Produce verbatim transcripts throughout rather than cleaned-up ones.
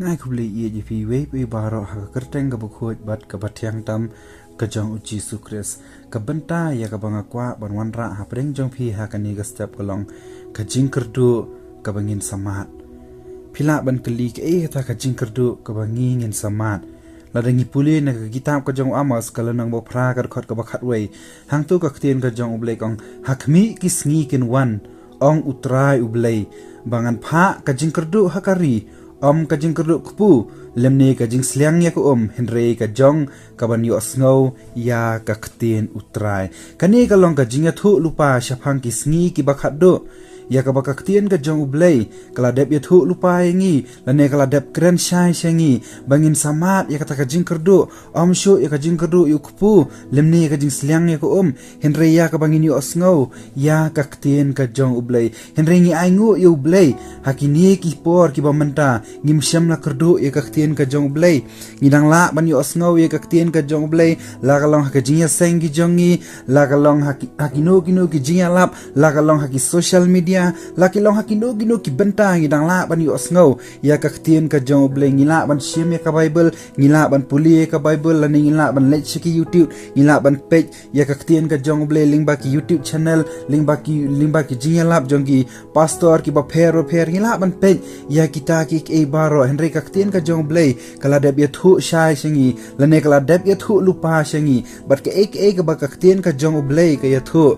Ai khublei ïa phi wei phi baroh ha ka kyrteng kaba khuid bad kaba thiang tam ka jong u Jisu Khrist. Ka bynta ïa kaba nga kwah ban wanrah hapdeng jong phi ha kane ka step ka long ka jingkyrduh kaba ngin sa mad. Phi lah ban kylli kaei kata ka jingkyrduh kaba ngi ngin sa mad. Lada ngi pule na ka kitab ka jong u Amos ka lynnong ba phra ka dkhot kaba khatwei. Hangto ka ktien ka jong U Blei ka ong, ha khmih ki sngi kin wan, ong U Trai U Blei, ba ngan phah ka jingkyrduh ha ka ri, ym ka jingkyrduh kpu, lymne ka jingsliang ïa ka um, hynrei ka jong kaban ïohsngew ïa ka ktien U Trai. Kane ka long ka jingïathuh lypa shaphang ki sngi kiba khatduh. Ïa kaba ka ktien ka jong U Blei ka la dep ïathuh lypa ïa ngi, lane ka la dep kren shai sha ngi ba ngin sa mad ïa kata ka jingkyrduh, ym shuh ïa ka jingkyrduh ïa u kpu, lymne ïa ka jingsliang ïa ka um, hynrei ïa kaba ngin ïohsngew ïa ka ktien ka jong U Blei. Hynrei ngi ainguh ïa U Blei ha kine ki por kiba mynta, ngim shym la kyrduh ïa ka ktien ka jong U Blei. Ngi dang lah ban ïohsngew ïa ka ktien ka jong U Blei la ka long ha ka jingïaseng ki jong ngi, la ka long ha ki, ha kino kino ki jingïalap, la ka long ha ki social media, la ki long ha kino kino ki bynta ngi dang lah ban ïohsngew ïa ka ktien ka jong U Blei. Ngi lah ban shim ïa ka Bible, ngi lah ban pule ïa ka Bible, lane ngi lah ban leit sha ki YouTube, ngi lah ban peit ïa ka ktien ka jong U Blei lyngba ki YouTube channel, lyngba ki, lyngba ki jingïalap jong ki pastor kiba pher ba pher, ngi lah ban peit ïa kita kiei kiei baroh, hynrei ka ktien ka jong U Blei ka la dep ïathuh shai sha ngi, lane ka la dep ïathuh lypa sha ngi, bad kaei kaei kaba ka ktien ka jong U Blei ka ïathuh,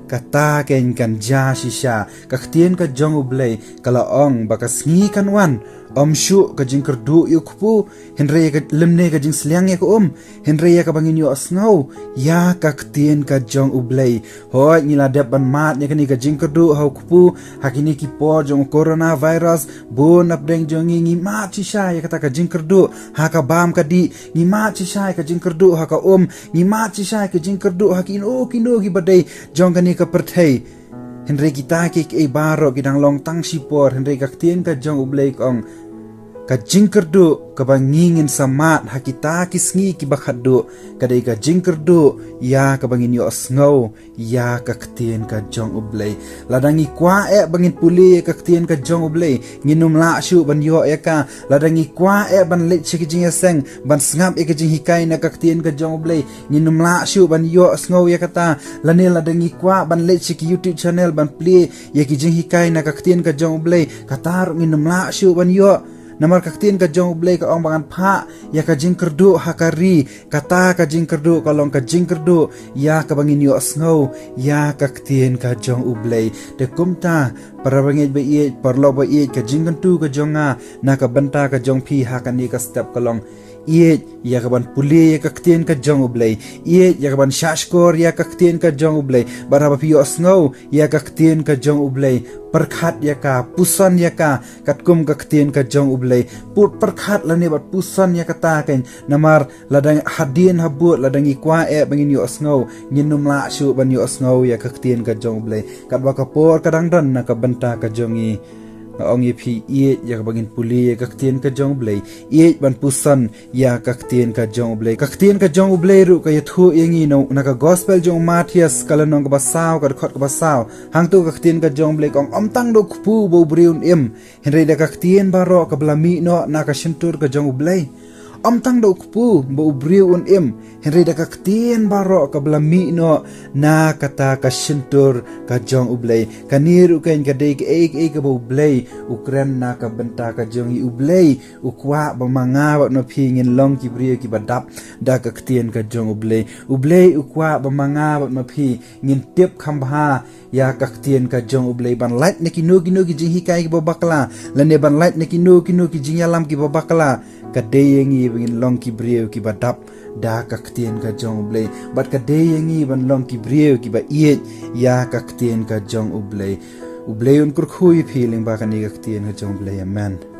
kata keiñ kan jia shisha. Ka ktien ka jong U Blei ka la ong ba ka sngi kan wan, ym shuh ka jingkyrduh ïa u kpu, hynrei ka, lymne ka jingsliang ïa ka um, hynrei ïa kaba ngin ïohsngew ïa ka ktien ka jong U Blei. Hooid, ngi la dep ban mad ïa kane ka jingkyrduh ha u kpu ha kine ki por jong u coronavirus, bun napdeng jong ngi ngi mad shisha ïa kata ka jingkyrduh ha ka bam ka dih, ngi mad shisha ïa ka jingkyrduh ha ka um, ngi mad shisha ïa ka jingkyrduh ha kino kino kiba dei jong kane ka pyrthei. Hynrei kita kiei kiei baroh ki dang long tang shipor, hynrei ka ktien ka jong U Blei ka ong, ka jingkyrduh kaba ngi ngin sa mad ha kita ki sngi kiba khatduh ka dei ka jingkyrduh ïa kaba ngin ïohsngew ïa ka ktien ka jong U Blei. Lada ngi kwah eh ba ngin pule ïa ka ktien ka jong U Blei, ngin ym lah shuh ban ïoh ïa ka. Lada ngi kwah eh ban leit sha ki jingïaseng ban sngap ïa ka jinghikai na ka ktien ka jong U Blei, ngin ym lah shuh ban ïohsngew ïa kata. Lane lada ngi kwah ban leit sha ki YouTube channel ban plie ïa ki jinghikai na ka ktien ka jong U Blei, kata ruh ngin ym lah shuh ban ïoh. Namar ka ktien ka jong U Blei ka ong ba ngan phah ïa ka jingkyrduh ha ka ri, kata ka jingkyrduh ka long ka jingkyrduh ïa kaba ngin ïohsngew ïa ka ktien ka jong U Blei. Te kumta, para bangeit ba ïeit, paralok ba ïeit, ka jingkyntu ka jong nga na ka bynta ka jong phi ha kane ka step ka long, ïeit ïa kaban pule ïa ka ktien ka jong U Blei, ïeit ïa kaban shahshkor ïa ka ktien ka jong U Blei. Bad haba phi ïohsngew ïa ka ktien ka jong U Blei, pyrkhat ïa ka, puson ïa ka katkum ka ktien ka jong U Blei. Put pyrkhat lane bad puson ïa kata keiñ. Namar lada hadien habud lada ngi kwah eh ba ngin ïohsngew, ngin ym lah shuh ban ïohsngew ïa ka ktien ka jong U Blei. Katba ka por ka dang don na ka bynta ka jong ngi, nga ong ïa phi, ïeit ïa kaba ngin pule ïa ka ktien ka jong U Blei, ïeit ban puson ïa ka ktien ka jong U Blei. Ka ktien ka jong U Blei ruh ka ïathuh ïa ngi na, na ka gospel jong u Mathaios ka lynnong kaba saw, ka dkhot kaba saw. Hangto ka ktien ka jong U Blei ka ong, ym tang da u kpu ba u briew un im, hynrei da ka ktien baroh kaba la mih noh na ka shyntur ka jong U Blei. Ym tang da u kpu ba u briew un im, hynrei da ka ktien baroh kaba la mih noh na kata ka shyntur ka jong U Blei. Kane ruh keiñ ka dei kaei kaei kaba U Blei u kren na ka bynta ka jong ngi. U Blei u kwah ba ma nga bad ma phi ngin long ki briew kiba dap da ka ktien ka jong U Blei. U Blei u kwah ba ma nga bad ma phi ngin tip kham bha ïa ka ktien ka jong U Blei. Ban lait na kino kino ki jinghikai kiba bakla, lane ban lait na kino kino ki jingïalam kiba bakla, ka dei ïa ngi ba ngin long ki briew kiba dap da ka ktien ka jong U Blei. Bad ka dei ïa ngi ban long ki briew kiba ïeit ïa ka ktien ka jong U Blei. U Blei un kyrkhu ïa phi lyngba kane ka ktien ka jong U Blei. Amen.